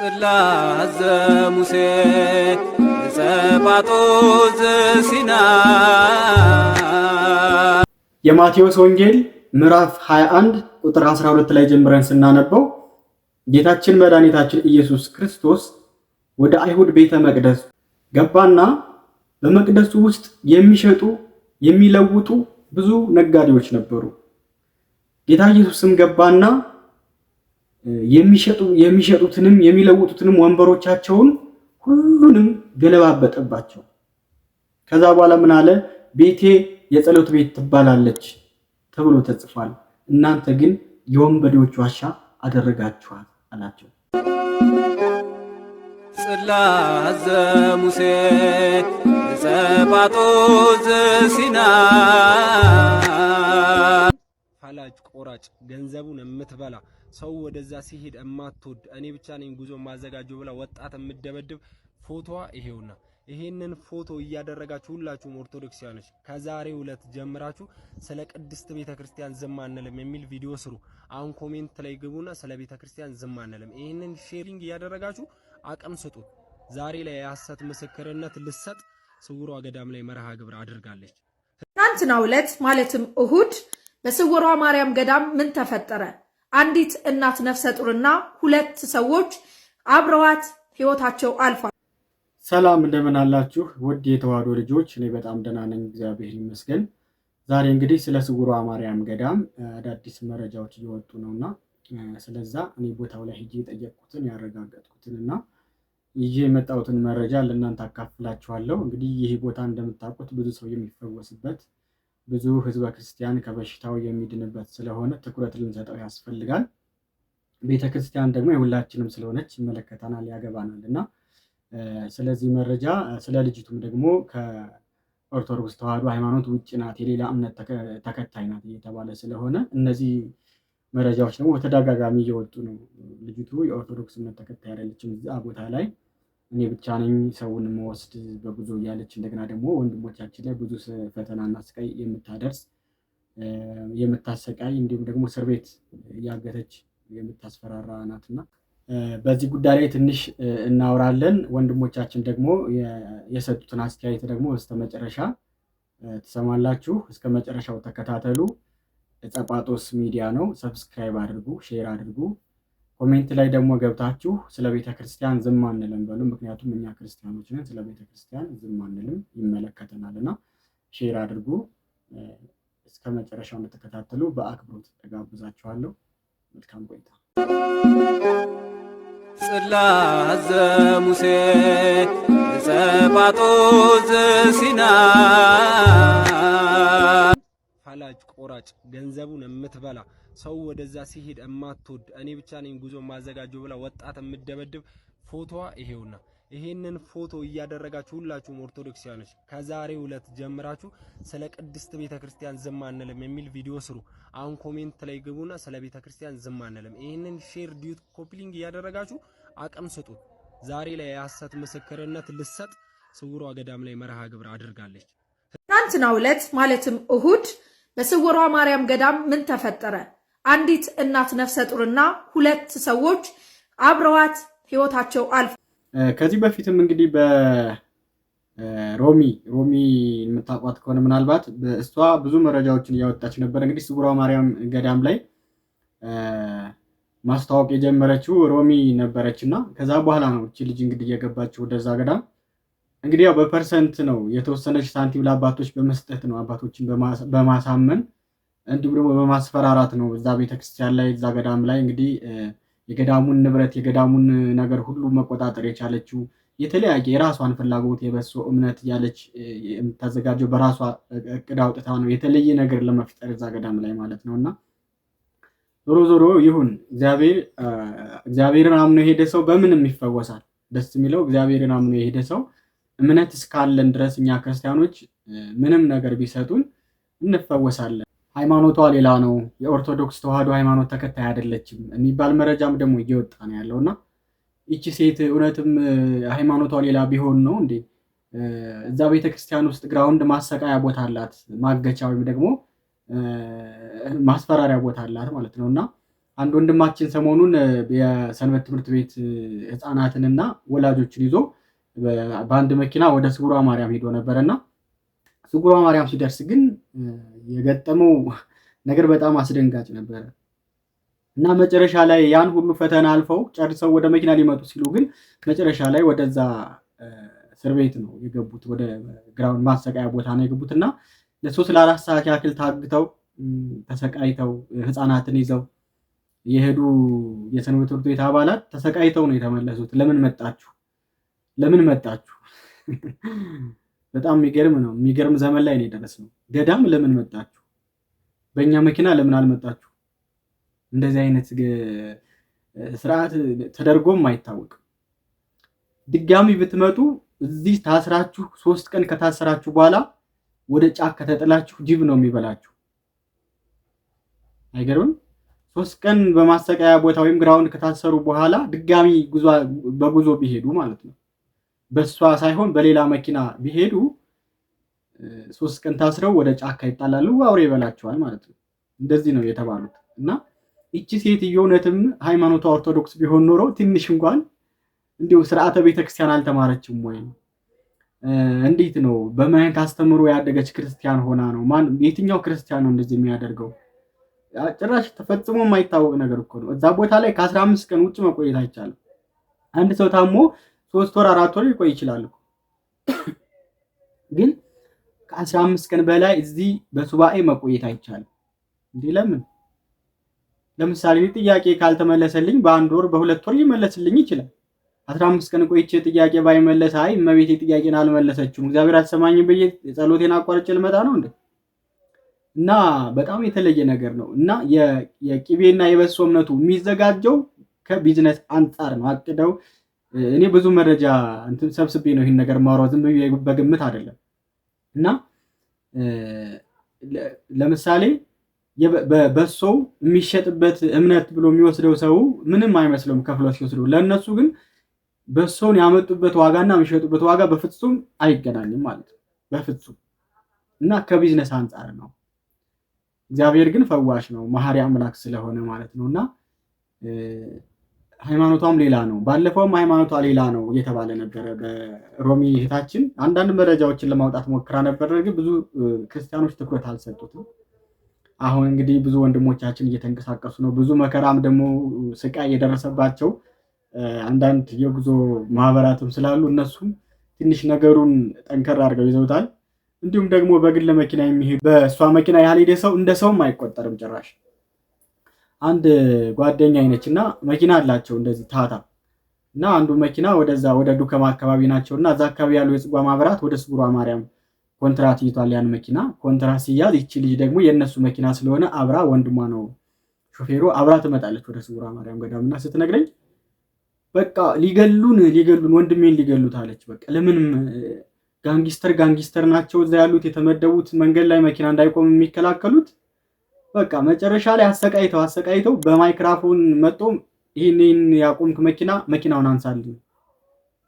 ጽላተ ሙሴ ዘጳጦስ ዘሲና። የማቴዎስ ወንጌል ምዕራፍ 21 ቁጥር 12 ላይ ጀምረን ስናነበው ጌታችን መድኃኒታችን ኢየሱስ ክርስቶስ ወደ አይሁድ ቤተ መቅደስ ገባና በመቅደሱ ውስጥ የሚሸጡ የሚለውጡ ብዙ ነጋዴዎች ነበሩ። ጌታ ኢየሱስም ገባና የሚሸጡትንም የሚለውጡትንም ወንበሮቻቸውን ሁሉንም ገለባበጠባቸው። ከዛ በኋላ ምን አለ? ቤቴ የጸሎት ቤት ትባላለች ተብሎ ተጽፏል፣ እናንተ ግን የወንበዴዎች ዋሻ አደረጋችኋት አላቸው። ጽላተ ሙሴ ዘጳጦስ ዘሲና። ፈላጭ ቆራጭ ገንዘቡን የምትበላ፣ ሰው ወደዛ ሲሄድ የማትወድ፣ እኔ ብቻ ነኝ ጉዞ ማዘጋጀው ብላ ወጣት የምትደበድብ ፎቶዋ ይሄውና። ይሄንን ፎቶ እያደረጋችሁ ሁላችሁም ኦርቶዶክሳውያኖች ከዛሬው ዕለት ጀምራችሁ ስለ ቅድስት ቤተክርስቲያን ዝም አንልም የሚል ቪዲዮ ስሩ። አሁን comment ላይ ግቡና ስለ ቤተክርስቲያን ዝም አንልም፣ ይሄንን sharing እያደረጋችሁ አቅም ስጡት። ዛሬ ላይ የሐሰት ምስክርነት ልሰጥ ስውሯ ገዳም ላይ መርሃ ግብር አድርጋለች። ትናንትናው ዕለት ማለትም እሁድ በስውሯ ማርያም ገዳም ምን ተፈጠረ? አንዲት እናት ነፍሰ ጡርና ሁለት ሰዎች አብረዋት ሕይወታቸው አልፏል። ሰላም እንደምን አላችሁ ውድ የተዋሕዶ ልጆች፣ እኔ በጣም ደህና ነኝ፣ እግዚአብሔር ይመስገን። ዛሬ እንግዲህ ስለ ስውሯ ማርያም ገዳም አዳዲስ መረጃዎች እየወጡ ነውና ስለዛ እኔ ቦታው ላይ ሄጄ የጠየቅኩትን ያረጋገጥኩትን እና ይዤ የመጣሁትን መረጃ ለእናንተ አካፍላችኋለሁ። እንግዲህ ይህ ቦታ እንደምታውቁት ብዙ ሰው የሚፈወስበት፣ ብዙ ሕዝበ ክርስቲያን ከበሽታው የሚድንበት ስለሆነ ትኩረት ልንሰጠው ያስፈልጋል። ቤተ ክርስቲያን ደግሞ የሁላችንም ስለሆነች ይመለከተናል፣ ያገባናል እና ስለዚህ መረጃ ስለ ልጅቱም ደግሞ ከኦርቶዶክስ ተዋሕዶ ሃይማኖት ውጭ ናት፣ የሌላ እምነት ተከታይ ናት እየተባለ ስለሆነ እነዚህ መረጃዎች ደግሞ በተደጋጋሚ እየወጡ ነው። ልጅቱ የኦርቶዶክስ እምነት ተከታይ አይደለችም፣ እዛ ቦታ ላይ እኔ ብቻ ነኝ ሰውን መወስድ በጉዞ እያለች እንደገና ደግሞ ወንድሞቻችን ላይ ብዙ ፈተናና ስቃይ የምታደርስ፣ የምታሰቃይ እንዲሁም ደግሞ እስር ቤት እያገተች የምታስፈራራ ናትና በዚህ ጉዳይ ላይ ትንሽ እናወራለን። ወንድሞቻችን ደግሞ የሰጡትን አስተያየት ደግሞ በስተመጨረሻ ትሰማላችሁ። እስከ መጨረሻው ተከታተሉ። ጸጳጦስ ሚዲያ ነው። Subscribe አድርጉ፣ share አድርጉ። Comment ላይ ደግሞ ገብታችሁ ስለ ቤተ ክርስቲያን ዝም አንልም በሉ። ምክንያቱም እኛ ክርስቲያኖች ነን፣ ስለ ቤተ ክርስቲያን ዝም አንልም፣ ይመለከተናል እና share አድርጉ። እስከ መጨረሻው እንደተከታተሉ በአክብሮት እጋብዛችኋለሁ። መልካም ቆይታ። ጽላተ ሙሴ ዘጳጦስ ዘሲና። ፈላጭ ቆራጭ ገንዘቡን የምትበላ፣ ሰው ወደዛ ሲሄድ የማትወድ፣ እኔ ብቻ ነኝ ጉዞ ማዘጋጀው ብላ ወጣት የምትደበድብ ፎቶዋ ይሄውና። ይሄንን ፎቶ እያደረጋችሁ ሁላችሁም ኦርቶዶክሳውያኖች ከዛሬው ዕለት ጀምራችሁ ስለ ቅድስት ቤተክርስቲያን ዝም አንልም የሚል ቪዲዮ ስሩ። አሁን comment ላይ ግቡና ስለ ቤተክርስቲያን ዝም አንልም፣ ይሄንን share፣ duet፣ copy link እያደረጋችሁ አቅም ስጡት። ዛሬ ላይ የሐሰት ምስክርነት ልሰጥ ስውሯ ገዳም ላይ መርሃ ግብር አድርጋለች። ትናንትናው ዕለት ማለትም እሁድ በስውሯ ማርያም ገዳም ምን ተፈጠረ? አንዲት እናት ነፍሰ ጡርና ሁለት ሰዎች አብረዋት ሕይወታቸው አልፏል። ከዚህ በፊትም እንግዲህ በሮሚ ሮሚ የምታውቋት ከሆነ ምናልባት እሷ ብዙ መረጃዎችን እያወጣች ነበር። እንግዲህ ስውሯ ማርያም ገዳም ላይ ማስታወቅ የጀመረችው ሮሚ ነበረች እና ከዛ በኋላ ነው እቺ ልጅ እንግዲህ እየገባችው ወደዛ ገዳም። እንግዲህ ያው በ percent ነው፣ የተወሰነች ሳንቲም ለአባቶች በመስጠት ነው፣ አባቶችን በማሳመን እንዲሁም ደግሞ በማስፈራራት ነው እዛ ቤተክርስቲያን ላይ፣ እዛ ገዳም ላይ እንግዲህ የገዳሙን ንብረት የገዳሙን ነገር ሁሉ መቆጣጠር የቻለችው። የተለያየ የራሷን ፍላጎት የበሶ እምነት እያለች የምታዘጋጀው በራሷ እቅድ አውጥታ ነው የተለየ ነገር ለመፍጠር እዛ ገዳም ላይ ማለት ነው። እና ዞሮ ዞሮ ይሁን፣ እግዚአብሔርን አምኖ የሄደ ሰው በምንም ይፈወሳል። ደስ የሚለው እግዚአብሔርን አምኖ የሄደ ሰው፣ እምነት እስካለን ድረስ እኛ ክርስቲያኖች ምንም ነገር ቢሰጡን እንፈወሳለን። ሃይማኖቷ ሌላ ነው፣ የኦርቶዶክስ ተዋሕዶ ሃይማኖት ተከታይ አይደለችም የሚባል መረጃም ደግሞ እየወጣ ነው ያለው። እና ይቺ ሴት እውነትም ሃይማኖቷ ሌላ ቢሆን ነው እንዴ እዛ ቤተክርስቲያን ውስጥ ground ማሰቃያ ቦታ አላት፣ ማገቻ ወይም ደግሞ ማስፈራሪያ ቦታ አላት ማለት ነው። እና አንድ ወንድማችን ሰሞኑን የሰንበት ትምህርት ቤት ሕፃናትንና ወላጆችን ይዞ በአንድ መኪና ወደ ስውሯ ማርያም ሄዶ ነበረና ስውሯ ማርያም ሲደርስ ግን የገጠመው ነገር በጣም አስደንጋጭ ነበረ እና መጨረሻ ላይ ያን ሁሉ ፈተና አልፈው ጨርሰው ወደ መኪና ሊመጡ ሲሉ ግን መጨረሻ ላይ ወደዛ እስር ቤት ነው የገቡት። ወደ ground ማሰቃያ ቦታ ነው የገቡት እና ለ3 ለ4 ሰዓት ያክል ታግተው ተሰቃይተው ህፃናትን ይዘው የሄዱ የሰንበት ትምህርት ቤት አባላት ተሰቃይተው ነው የተመለሱት። ለምን መጣችሁ? ለምን መጣችሁ? በጣም የሚገርም ነው። የሚገርም ዘመን ላይ ነው የደረስነው። ገዳም ለምን መጣችሁ? በእኛ መኪና ለምን አልመጣችሁ? እንደዚህ አይነት ስርዓት ተደርጎም አይታወቅም። ድጋሚ ብትመጡ እዚህ ታስራችሁ 3 ቀን ከታሰራችሁ በኋላ ወደ ጫካ ተጥላችሁ ጅብ ነው የሚበላችሁ። አይገርምም? 3 ቀን በማሰቃያ ቦታ ወይም ground ከታሰሩ በኋላ ድጋሚ በጉዞ ቢሄዱ ማለት ነው፣ በሷ ሳይሆን በሌላ መኪና ቢሄዱ 3 ቀን ታስረው ወደ ጫካ ይጣላሉ፣ አውሬ ይበላቸዋል ማለት ነው። እንደዚህ ነው የተባሉት። እና ይቺ ሴትዮ እውነትም ሃይማኖቷ ኦርቶዶክስ ቢሆን ኖሮ ትንሽ እንኳን እንዲሁ ስርዓተ ቤተክርስቲያን አልተማረችም ወይ? እንዴት ነው? በምን አይነት አስተምሮ ያደገች ክርስቲያን ሆና ነው? ማን የትኛው ክርስቲያን ነው እንደዚህ የሚያደርገው? ጭራሽ ተፈጽሞ የማይታወቅ ነገር እኮ ነው። እዛ ቦታ ላይ ከ15 ቀን ውጭ መቆየት አይቻልም። አንድ ሰው ታሞ 3 ወር 4 ወር ሊቆይ ይችላል እኮ፣ ግን ከ15 ቀን በላይ እዚህ በሱባኤ መቆየት አይቻልም። እንዴ ለምን? ለምሳሌ ጥያቄ ካልተመለሰልኝ በ1 ወር በ2 ወር ሊመለስልኝ ይችላል። 15 ቀን ቆይቼ ጥያቄ ባይመለስ አይ እመቤቴ ጥያቄን አልመለሰችም እግዚአብሔር አልሰማኝም ብዬ ጸሎቴን አቋርጬ ልመጣ ነው እንዴ? እና በጣም የተለየ ነገር ነው። እና የቅቤና የበሶ እምነቱ የሚዘጋጀው ከቢዝነስ አንጻር ነው። አቅደው እኔ ብዙ መረጃ እንትን ሰብስቤ ነው ይህን ነገር ማውራው፣ ዝም ብዬ በግምት አይደለም። እና ለምሳሌ በሶው የሚሸጥበት እምነት ብሎ የሚወስደው ሰው ምንም አይመስለውም ከፍሎ ሲወስደው። ለእነሱ ግን በሶውን ያመጡበት ዋጋና የሚሸጡበት ዋጋ በፍጹም አይገናኝም ማለት ነው፣ በፍጹም። እና ከቢዝነስ አንጻር ነው። እግዚአብሔር ግን ፈዋሽ ነው፣ መሐሪ አምላክ ስለሆነ ማለት ነው። እና ሃይማኖቷም ሌላ ነው። ባለፈውም ሃይማኖቷ ሌላ ነው እየተባለ ነበረ። በሮሚ እህታችን አንዳንድ መረጃዎችን ለማውጣት ሞክራ ነበር፣ ግን ብዙ ክርስቲያኖች ትኩረት አልሰጡትም። አሁን እንግዲህ ብዙ ወንድሞቻችን እየተንቀሳቀሱ ነው። ብዙ መከራም ደግሞ ስቃይ የደረሰባቸው አንዳንድ የጉዞ ማህበራትም ስላሉ እነሱም ትንሽ ነገሩን ጠንከር አድርገው ይዘውታል። እንዲሁም ደግሞ በግል መኪና የሚሄዱ በእሷ መኪና ያልሄደ ሰው እንደ ሰውም አይቆጠርም ጭራሽ። አንድ ጓደኛ አይነች እና መኪና አላቸው እንደዚህ ታታ እና አንዱ መኪና ወደዛ ወደ ዱከማ አካባቢ ናቸው እና እዛ አካባቢ ያሉ የጽጓ ማህበራት ወደ ስውሯ ማርያም ኮንትራት ይዟል። ያን መኪና ኮንትራት ሲያዝ ይቺ ልጅ ደግሞ የእነሱ መኪና ስለሆነ አብራ ወንድሟ ነው ሾፌሩ አብራ ትመጣለች ወደ ስውሯ ማርያም ገዳም እና ስትነግረኝ በቃ ሊገሉን ወንድሜን ሊገሉት አለች። በቃ ለምንም gangster ናቸው እዛ ያሉት የተመደቡት መንገድ ላይ መኪና እንዳይቆም የሚከላከሉት። በቃ መጨረሻ ላይ አሰቃይተው በማይክራፎን መጥቶ ይሄን ያቆምክ መኪና መኪናውን አንሳልኝ፣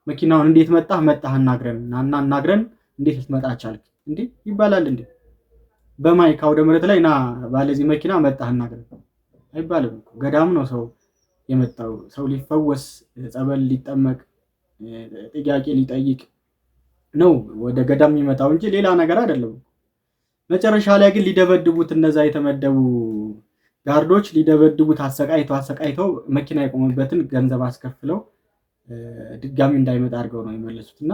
መኪናውን እንዴት መጣህ አናግረን አናግረን እንዴት ልትመጣ ቻልክ እንዴ ይባላል እንዴ? በ mic አውደ ምሕረት ላይ ና ባለዚህ መኪና መጣህ አናግረን አይባልም። ገዳም ነው ሰው የመጣው፣ ሰው ሊፈወስ ጸበል ሊጠመቅ ጥያቄ ሊጠይቅ ነው ወደ ገዳም የሚመጣው እንጂ ሌላ ነገር አይደለም። መጨረሻ ላይ ግን ሊደበድቡት እነዛ የተመደቡ ጋርዶች ሊደበድቡት አሰቃይተው መኪና የቆመበትን ገንዘብ አስከፍለው ድጋሚ እንዳይመጣ አድርገው ነው የመለሱት። እና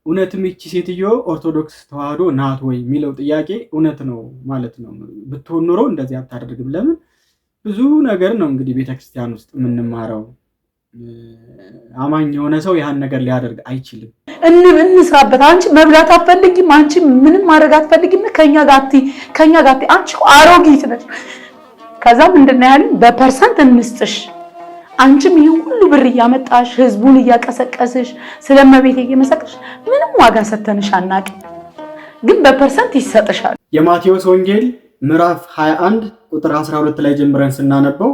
እውነትም ይቺ ሴትዮ ኦርቶዶክስ ተዋህዶ ናት ወይ የሚለው ጥያቄ እውነት ነው ማለት ነው። ብትሆን ኖሮ እንደዚህ አታደርግም። ለምን ብዙ ነገር ነው እንግዲህ ቤተክርስቲያን ውስጥ የምንማረው። አማኝ የሆነ ሰው ያን ነገር ሊያደርግ አይችልም። እንስራበት። አንቺ መብላት አትፈልጊም፣ አንቺ ምንም ማድረግ አትፈልጊም። ከኛ ጋር አትይ፣ አንቺ አሮጊት ነሽ። ከዛ ምንድን ነው ያለኝ? በ percent እንስጥሽ፣ አንቺም ይሄን ሁሉ ብር እያመጣሽ ህዝቡን እያቀሰቀስሽ ስለመቤቴ እየመሰከርሽ ምንም ዋጋ ሰተንሽ አናውቅም፣ ግን በ percent ይሰጥሻል። የማቴዎስ ወንጌል ምዕራፍ 21 ቁጥር 12 ላይ ጀምረን ስናነበው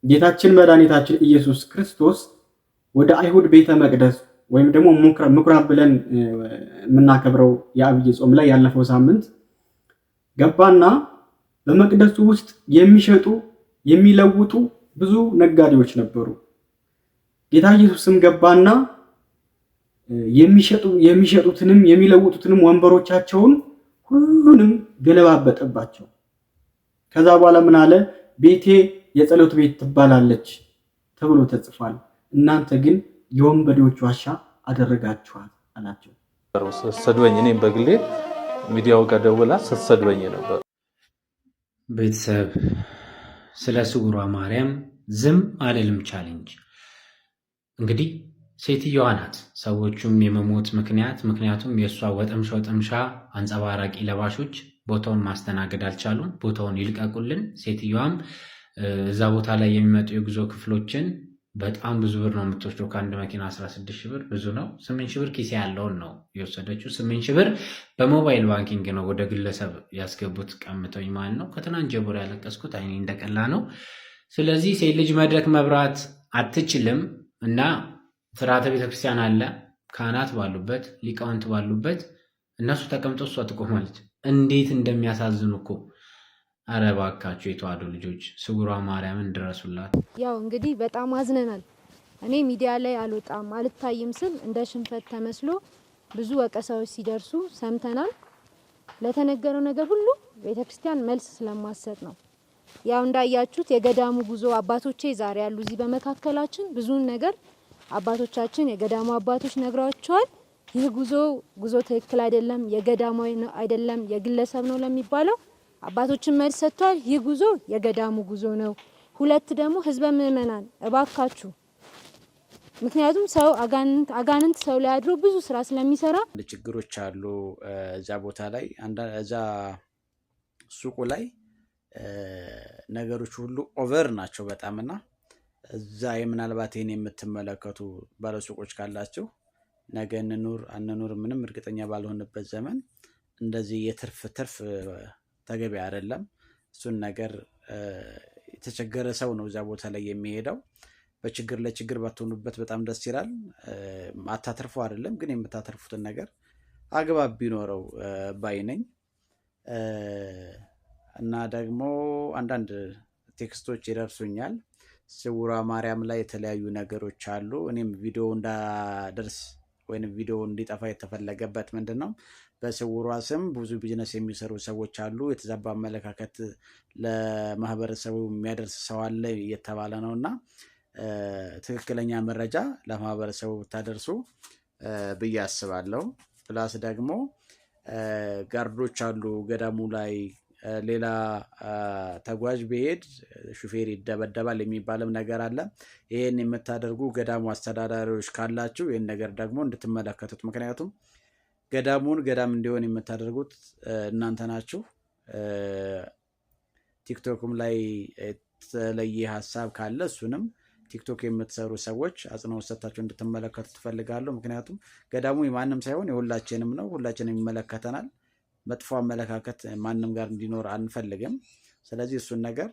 ጌታችን መድኃኒታችን ኢየሱስ ክርስቶስ ወደ አይሁድ ቤተ መቅደስ ወይም ደግሞ ምኩራብ ብለን የምናከብረው የአብይ ጾም ላይ ያለፈው ሳምንት ገባና በመቅደሱ ውስጥ የሚሸጡ የሚለውጡ ብዙ ነጋዴዎች ነበሩ። ጌታ ኢየሱስም ገባና የሚሸጡትንም የሚለውጡትንም ወንበሮቻቸውን ሁሉንም ገለባበጠባቸው። ከዛ በኋላ ምን አለ? ቤቴ የጸሎት ቤት ትባላለች ተብሎ ተጽፏል፣ እናንተ ግን የወንበዴዎች ዋሻ አደረጋችኋት አላቸው። ስትሰድበኝ እኔም በግሌ ሚዲያው ጋር ደውላ ስትሰድበኝ ነበር። ቤተሰብ ስለ ስውሯ ማርያም ዝም አልልም challenge። እንግዲህ ሴትየዋ ናት ሰዎቹም የመሞት ምክንያት። ምክንያቱም የእሷ ወጠምሻ ወጠምሻ አንጸባራቂ ለባሾች ቦታውን ማስተናገድ አልቻሉም። ቦታውን ይልቀቁልን። ሴትየዋም እዛ ቦታ ላይ የሚመጡ የጉዞ ክፍሎችን በጣም ብዙ ብር ነው የምትወስደው። ከአንድ መኪና 16 ሺህ ብር ብዙ ነው። 8 ሺህ ብር ኪሴ ያለውን ነው የወሰደችው። 8 ሺህ ብር በ mobile banking ነው ወደ ግለሰብ ያስገቡት ቀምተውኝ ማለት ነው። ከትናንት ጀምሮ ያለቀስኩት አይኔ እንደቀላ ነው። ስለዚህ ሴት ልጅ መድረክ መብራት አትችልም እና ስርዓተ ቤተክርስቲያን አለ። ካህናት ባሉበት ሊቃውንት ባሉበት እነሱ ተቀምጠው እሷ ትቆማለች። እንዴት እንደሚያሳዝኑ እኮ። ኧረ እባካችሁ የተዋሕዶ ልጆች ስውሯ ማርያምን ድረሱላት። ያው እንግዲህ በጣም አዝነናል። እኔ ሚዲያ ላይ አልወጣም አልታይም ስል እንደ ሽንፈት ተመስሎ ብዙ ወቀሳዎች ሲደርሱ ሰምተናል። ለተነገረው ነገር ሁሉ ቤተክርስቲያን መልስ ስለማሰጥ ነው። ያው እንዳያችሁት የገዳሙ ጉዞ አባቶቼ ዛሬ ያሉ እዚህ በመካከላችን ብዙን ነገር አባቶቻችን የገዳሙ አባቶች ነግረዋቸዋል። ይህ ጉዞ ጉዞ ትክክል አይደለም፣ የገዳሙ አይደለም፣ የግለሰብ ነው ለሚባለው አባቶችን መልስ ሰጥቷል። ይህ ጉዞ የገዳሙ ጉዞ ነው። ሁለት ደግሞ ህዝበ ምእመናን እባካችሁ፣ ምክንያቱም ሰው አጋንንት ሰው ላይ አድሮ ብዙ ስራ ስለሚሰራ ችግሮች አሉ። እዛ ቦታ ላይ እዛ ሱቁ ላይ ነገሮች ሁሉ over ናቸው በጣም እና እዛ ምናልባት ይህን የምትመለከቱ ባለሱቆች ካላችሁ ነገ እንኑር አንኑር ምንም እርግጠኛ ባልሆንበት ዘመን እንደዚህ የትርፍ ትርፍ ተገቢ አይደለም። እሱን ነገር የተቸገረ ሰው ነው እዛ ቦታ ላይ የሚሄደው። በችግር ለችግር ባትሆኑበት በጣም ደስ ይላል። አታተርፉ አይደለም ግን የምታተርፉትን ነገር አግባብ ቢኖረው ባይ ነኝ። እና ደግሞ አንዳንድ text ኦች ይደርሱኛል። ስውሯ ማርያም ላይ የተለያዩ ነገሮች አሉ። እኔም ቪዲዮ እንዳደርስ ወይም ቪዲዮ እንዲጠፋ የተፈለገበት ምንድን ነው፣ በስውሯ ስም ብዙ ቢዝነስ የሚሰሩ ሰዎች አሉ። የተዛባ አመለካከት ለማህበረሰቡ የሚያደርስ ሰው አለ እየተባለ ነው እና ትክክለኛ መረጃ ለማህበረሰቡ ብታደርሱ ብዬ አስባለሁ። plus ደግሞ guard ኦች አሉ ገዳሙ ላይ ሌላ ተጓዥ ቢሄድ ሹፌር ይደበደባል የሚባልም ነገር አለ። ይህን የምታደርጉ ገዳሙ አስተዳዳሪዎች ካላችሁ ይህን ነገር ደግሞ እንድትመለከቱት፣ ምክንያቱም ገዳሙን ገዳም እንዲሆን የምታደርጉት እናንተ ናችሁ። ቲክቶክም ላይ የተለየ ሀሳብ ካለ እሱንም ቲክቶክ የምትሰሩ ሰዎች አጽንኦት ሰጥታችሁ እንድትመለከቱት እፈልጋለሁ። ምክንያቱም ገዳሙ የማንም ሳይሆን የሁላችንም ነው፣ ሁላችንም ይመለከተናል። መጥፎ አመለካከት ማንም ጋር እንዲኖር አንፈልግም። ስለዚህ እሱን ነገር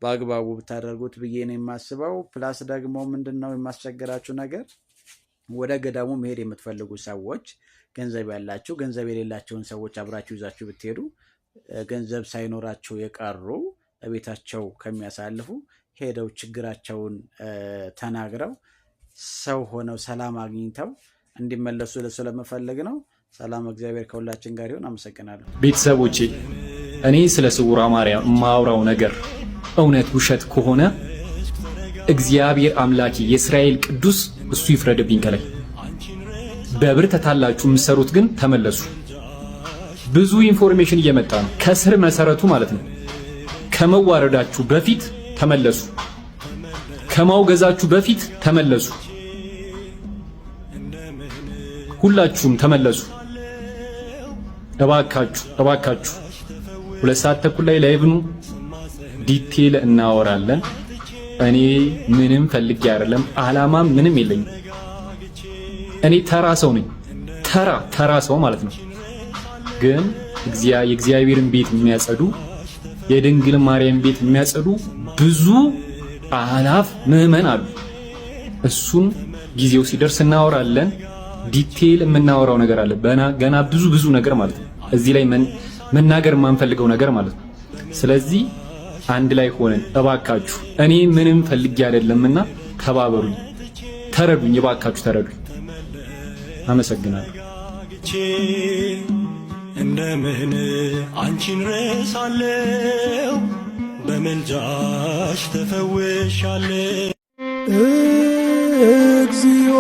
በአግባቡ ብታደርጉት ብዬ ነው የማስበው። plus ደግሞ ምንድን ነው የማስቸገራችሁ ነገር ወደ ገዳሙ መሄድ የምትፈልጉ ሰዎች ገንዘብ ያላችሁ፣ ገንዘብ የሌላቸውን ሰዎች አብራችሁ ይዛችሁ ብትሄዱ ገንዘብ ሳይኖራቸው የቀሩ ቤታቸው ከሚያሳልፉ ሄደው ችግራቸውን ተናግረው ሰው ሆነው ሰላም አግኝተው እንዲመለሱ ስለምፈልግ ነው። ሰላም እግዚአብሔር ከሁላችን ጋር ይሁን። አመሰግናለሁ። ቤተሰቦቼ እኔ ስለ ስውሯ ማርያም የማወራው ነገር እውነት ውሸት ከሆነ እግዚአብሔር አምላኬ የእስራኤል ቅዱስ እሱ ይፍረድብኝ። ከላይ በብር ተታላችሁ የምትሰሩት ግን ተመለሱ። ብዙ information እየመጣ ነው፣ ከስር መሰረቱ ማለት ነው። ከመዋረዳችሁ በፊት ተመለሱ። ከማውገዛችሁ በፊት ተመለሱ። ሁላችሁም ተመለሱ። እባካችሁ እባካችሁ። 2:30 ላይ live ኑ detail እናወራለን። እኔ ምንም ፈልጌ አይደለም፣ አላማም ምንም የለኝም። እኔ ተራ ሰው ነኝ፣ ተራ ተራ ሰው ማለት ነው። ግን የእግዚአብሔርን ቤት የሚያጸዱ የድንግል ማርያም ቤት የሚያጸዱ ብዙ አላፍ ምዕመን አሉ። እሱን ጊዜው ሲደርስ እናወራለን። detail የምናወራው ነገር አለ ገና ብዙ ብዙ ነገር ማለት ነው። እዚህ ላይ መናገር የማንፈልገው ነገር ማለት ነው። ስለዚህ አንድ ላይ ሆነን እባካችሁ፣ እኔ ምንም ፈልጌ አይደለምና ተባበሩኝ፣ ተረዱኝ፣ እባካችሁ ተረዱኝ። አመሰግናለሁ። እንደምን አንቺን ረሳለው፣ በምልጃሽ ተፈውሻለሁ። እግዚኦ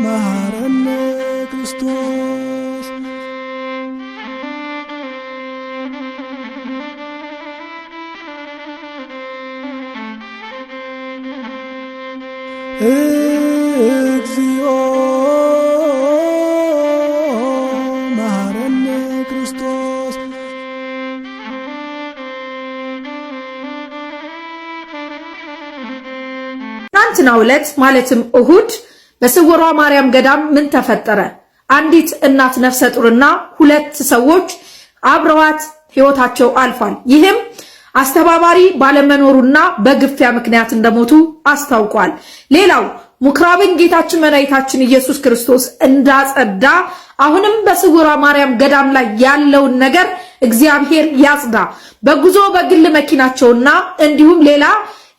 መሐረነ ክርስቶስ። እግዚኦ መሐረነ ክርስቶስ። ትናንትናው ዕለት ማለትም እሁድ በስውሯ ማርያም ገዳም ምን ተፈጠረ? አንዲት እናት ነፍሰ ጡርና ሁለት ሰዎች አብረዋት ሕይወታቸው አልፏል። ይህም አስተባባሪ ባለመኖሩና በግፊያ ምክንያት እንደሞቱ አስታውቋል። ሌላው ምኩራብን ጌታችን መድኃኒታችን ኢየሱስ ክርስቶስ እንዳጸዳ አሁንም በስውሯ ማርያም ገዳም ላይ ያለውን ነገር እግዚአብሔር ያጽዳ። በጉዞ በግል መኪናቸውና እንዲሁም ሌላ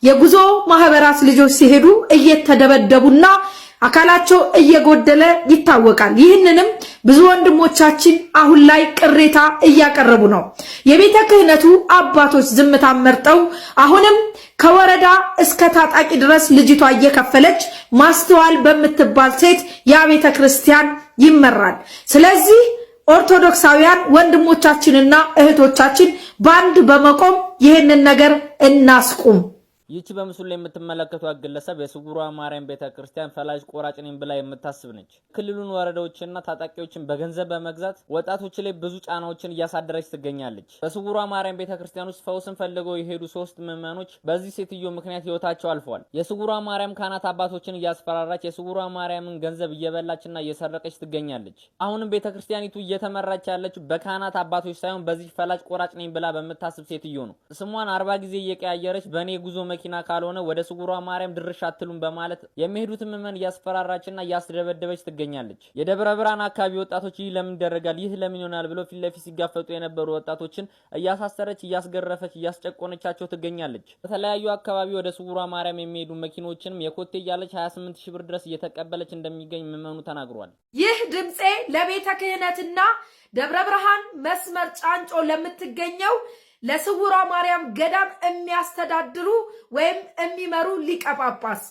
የጉዞ ማህበራት ልጆች ሲሄዱ እየተደበደቡና አካላቸው እየጎደለ ይታወቃል። ይህንንም ብዙ ወንድሞቻችን አሁን ላይ ቅሬታ እያቀረቡ ነው። የቤተ ክህነቱ አባቶች ዝምታን መርጠው አሁንም ከወረዳ እስከ ታጣቂ ድረስ ልጅቷ እየከፈለች ማስተዋል በምትባል ሴት ያ ቤተ ክርስቲያን ይመራል። ስለዚህ ኦርቶዶክሳውያን ወንድሞቻችንና እህቶቻችን በአንድ በመቆም ይህንን ነገር እናስቁም። ይህች በምስሉ ላይ የምትመለከቷት ግለሰብ የስውሯ ማርያም ቤተ ክርስቲያን ፈላጭ ቆራጭ ነኝ ብላ የምታስብ ነች። ክልሉን ወረዳዎችና ታጣቂዎችን በገንዘብ በመግዛት ወጣቶች ላይ ብዙ ጫናዎችን እያሳደረች ትገኛለች። በስውሯ ማርያም ቤተ ክርስቲያን ውስጥ ፈውስን ፈልገው የሄዱ 3 ምዕመኖች በዚህ ሴትዮ ምክንያት ህይወታቸው አልፏል። የስውሯ ማርያም ካህናት አባቶችን እያስፈራራች የስውሯ ማርያምን ገንዘብ እየበላችና እየሰረቀች ትገኛለች። አሁንም ቤተ ክርስቲያኒቱ እየተመራች ያለችው በካህናት አባቶች ሳይሆን በዚህ ፈላጭ ቆራጭ ነኝ ብላ በምታስብ ሴትዮ ነው። ስሟን 40 ጊዜ እየቀያየረች በእኔ ጉዞ መኪና ካልሆነ ወደ ስውሯ ማርያም ድርሽ አትሉም በማለት የሚሄዱትን ምዕመን እያስፈራራችና እያስደበደበች ትገኛለች። የደብረ ብርሃን አካባቢ ወጣቶች ይህ ለምን ይደረጋል፣ ይህ ለምን ይሆናል ብለው ፊት ለፊት ሲጋፈጡ የነበሩ ወጣቶችን እያሳሰረች፣ እያስገረፈች፣ እያስጨቆነቻቸው ትገኛለች። በተለያዩ አካባቢ ወደ ስውሯ ማርያም የሚሄዱ መኪኖችንም የኮቴ እያለች 28 ሺህ ብር ድረስ እየተቀበለች እንደሚገኝ ምዕመኑ ተናግሯል። ይህ ድምፄ ለቤተ ክህነትና ደብረ ብርሃን መስመር ጫንጮ ለምትገኘው ለስውሯ ማርያም ገዳም የሚያስተዳድሩ ወይም የሚመሩ ሊቀ ጳጳስ፣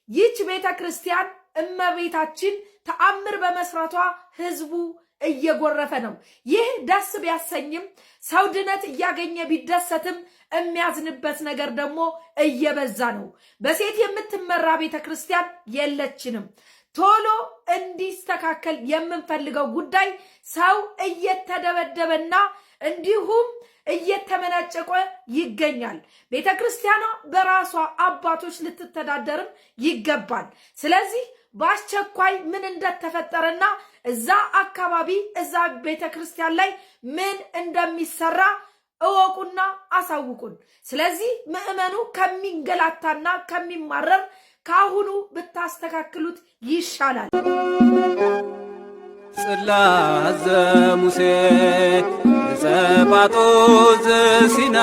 ይህች ቤተ ክርስቲያን እመቤታችን ተአምር በመስራቷ ህዝቡ እየጎረፈ ነው። ይህ ደስ ቢያሰኝም ሰው ድነት እያገኘ ቢደሰትም የሚያዝንበት ነገር ደግሞ እየበዛ ነው። በሴት የምትመራ ቤተ ክርስቲያን የለችንም። ቶሎ እንዲስተካከል የምንፈልገው ጉዳይ ሰው እየተደበደበና እንዲሁም እየተመናጨቀ ይገኛል። ቤተ ክርስቲያኗ በራሷ አባቶች ልትተዳደርም ይገባል። ስለዚህ በአስቸኳይ ምን እንደተፈጠረና እዛ አካባቢ እዛ ቤተ ክርስቲያን ላይ ምን እንደሚሰራ እወቁና አሳውቁን። ስለዚህ ምዕመኑ ከሚንገላታና ከሚማረር ከአሁኑ ብታስተካክሉት ይሻላል። ጽላተ ሙሴ ዘጳጦስ ዘሲና።